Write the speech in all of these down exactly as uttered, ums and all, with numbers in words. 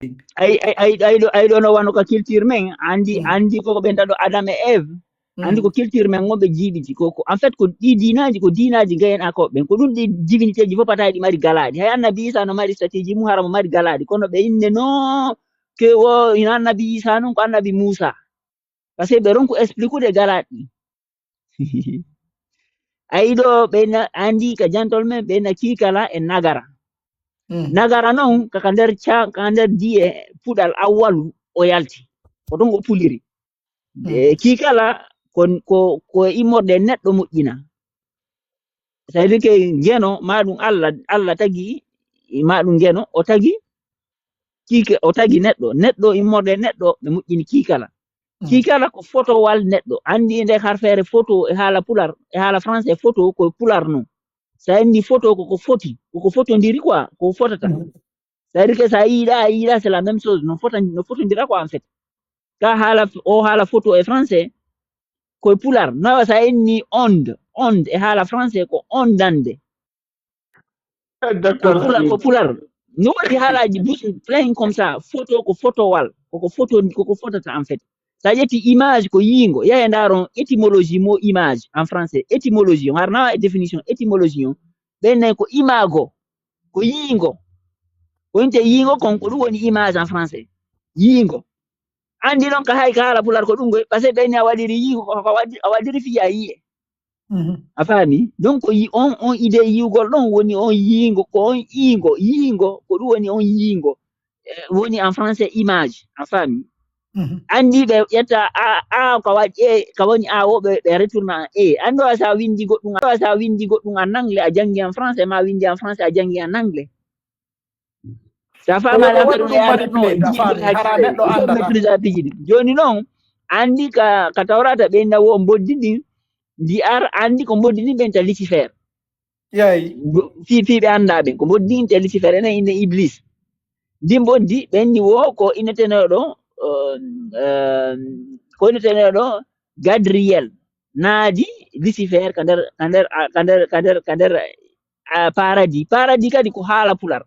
Ay, ay, ay, ay, ɗo, ay, ɗo no wano ka culture men, andi, andi ko ko ɓen taɗo Adam e Eve, andi ko culture men on ɓe jiiɓiti. Ko, ko, en fait, ko ɗi diinaaji, ko diinaaji gayen a ko ɓen. Ko ɗum ɗi divinité ji fof pataay ɗi mari galaaɗi. Hay annabi Isa no mari statue ji mum, hara mo mari galaaɗi. Kono ɓe inne no, ke o, ina annabi Isa non, ko annabi Musa. Parce que ɓe ronku expliquer galaaɗi. Ayi ɗo ɓe na, andi ka jantol men, ɓe na kiikala e nagara. Nagara non, ka, ka nder ca-, ka nder diye puɗal awwalu o yalti. Ko ɗon o puliri. E kiikala ko, ko, ko immorde neɗɗo moƴƴina. C'est-à-dire que ngeno, ma ɗum Allah, Allah tagi, ma ɗum ngeno, o tagi, kiika-, o tagi neɗɗo. Neɗɗo immorde neɗɗo, ɓe moƴƴini kiikala. Kiikala ko fotowal neɗɗo. Andi nde harfeere photo e haala pular, e haala français photo ko pular non. Sa andi photo ko ko foti, ko ko fotondiri quoi, ko fotata. C'est-à-dire que sa yiiɗa, a yiiɗa, c'est la même chose. No fota, no fotondira quoi en fait. Ka haala, o haala photo e français, ko e pular. Nawa sa inni onde, onde e haala français ko ondande. Ko pular, ko pular. No waɗi haalaaji bus plein comme ça. Photo ko fotowal. Ko ko foto, ko ko fotata en fait. Sa ƴetti image ko yiingo. Yahe ndaaron étymologie mo image en français. Étymologie on, har nawa e définition étymologie on. Ɓen nayi ko imago. Ko yiingo. Ko inte yiingo kon, ko ɗum woni image en français. Yiingo. Andi non ka hay ka haala pular ko ɗum goy, parce que ɓen ni a waɗiri yiingo, ko, ko a waɗi-, a waɗiri fiya yiye. A faami? Donc, ko yi-, on, on idée yiwgol ɗon woni on yiingo, ko on yiingo, yiingo, ko ɗum woni on yiingo. Eh, woni en français image, a faami? Andi ɓe ƴetta a, a, ka waɗi e, ka woni a o ɓe, ɓe retourna en e. Ando a sa windi goɗɗum, a sa windi goɗɗum en anglais, a jangi en français, ma windi en français, a jangi en anglais. Sa faama la maîtrise à piiji ɗi. Joni non, andi ka, ka tawrata ɓe na wo mboddi ɗin, ndi ar andi ko mboddi ɗin ɓen ta Lucifer. Yeey. Fi, fi ɓe anda ɓen, ko mboddi ɗin ta Lucifer, enen inde Iblis. Ndi mboddi, ɓen ni wo ko inneteneɗo, eh, eh, ko inneteneɗo Gadriel. Naadi Lucifer ka nder, ka nder, a, ka nder, ka nder, ka nder, a, paradis. Paradis kadi ko haala pular.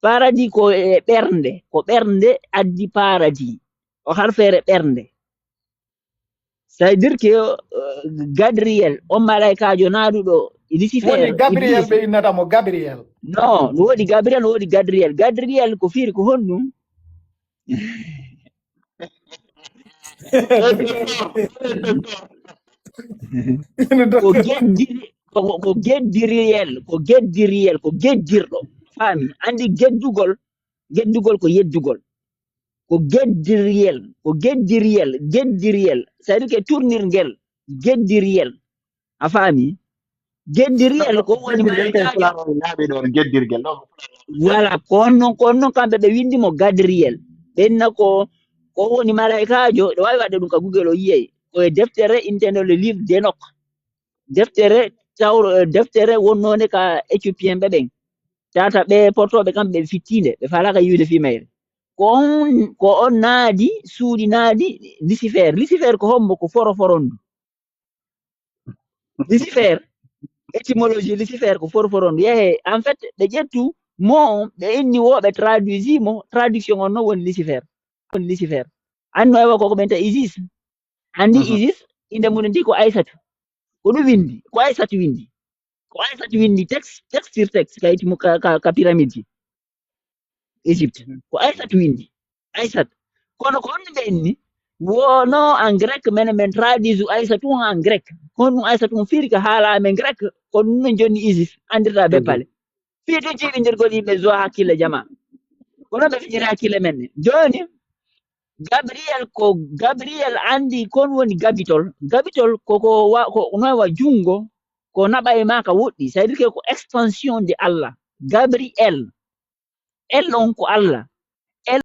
Paradis ko e ɓernde, ko ɓernde addi paradis. O harfeere ɓernde. C'est-à-dire que, euh, Gadriel, on malaikaajo naaduɗo Lucifer, woni Gabriel Iblis. Ɓe innata mo Gabriel. Non, no woodi Gabriel, no woodi Gadriel. Gadriel ko firi ko honɗum? Ko geddiri-, ko, ko, ko geddiriyel, ko geddiriyel, ko geddirɗo. Faami? Andi geddugol, geddugol ko yeddugol. Ko geddiriyel, ko geddiriyel, geddiriyel. C'est-à-dire que tournirgel, geddiriyel. A faami? Geddiriyel ko woni malaikaajo. Laaɓi ɗon geddirgel ɗon. Voilà, ko on non, ko on non kamɓe ɓe windi mo Gadriyel. Ɓenna ko, ko woni malaikaajo, ɗo waawi waɗde ɗum ka Google o yiyay. Ko e deftere inntende le livre d'Enoch. Deftere tawro, eh, deftere wonnonde ka Éthiopien ɓe ɓen. Tata ɓe portooɓe kamɓe ɓe fittiinde, ɓe faalaaka yiwde fii mayre. Ko on, ko on naadi, suuɗi naadi Lucifer. Lucifer ko hombo? Ko foro forondu. Lucifer, étymologie Lucifer ko foro forondu. Yehe, en fait, ɓe ƴettu mo on, ɓe inni wo ɓe traduisi mo, traduction on non woni Lucifer. Woni Lucifer. Anno ewa koko ɓen ta Isis. Andi Isis, inde mun ndi ko Aysatu. Ko ɗum windi, ko Aysatu windi. Ko Aysatu windi texte, texte sur texte, kayiti mo ka, ka, ka pyramide ji. Égypte. Ko Aysatu windi. Aysatu. Kono ko honno ɓe inni? Wono en grec, men, men traduisu Aysatu on en grec. Kono ɗum Aysatu on firi ka haala amen grec, ko ɗum non jonni Isis, andirta be pale. Fii ɗum jiiɓindirgol yimɓe zuwa hakkille jama. Kono ɓe fijiri hakkille men ne. Joni, Gabriel ko, Gabriel andi kon woni gabitol. Gabitol ko, ko wa-, ko noy wa jungo, ko naɓa e maa ka woɗɗi. C'est-à-dire que ko extension de Allah. Gabriel. El on ko Allah.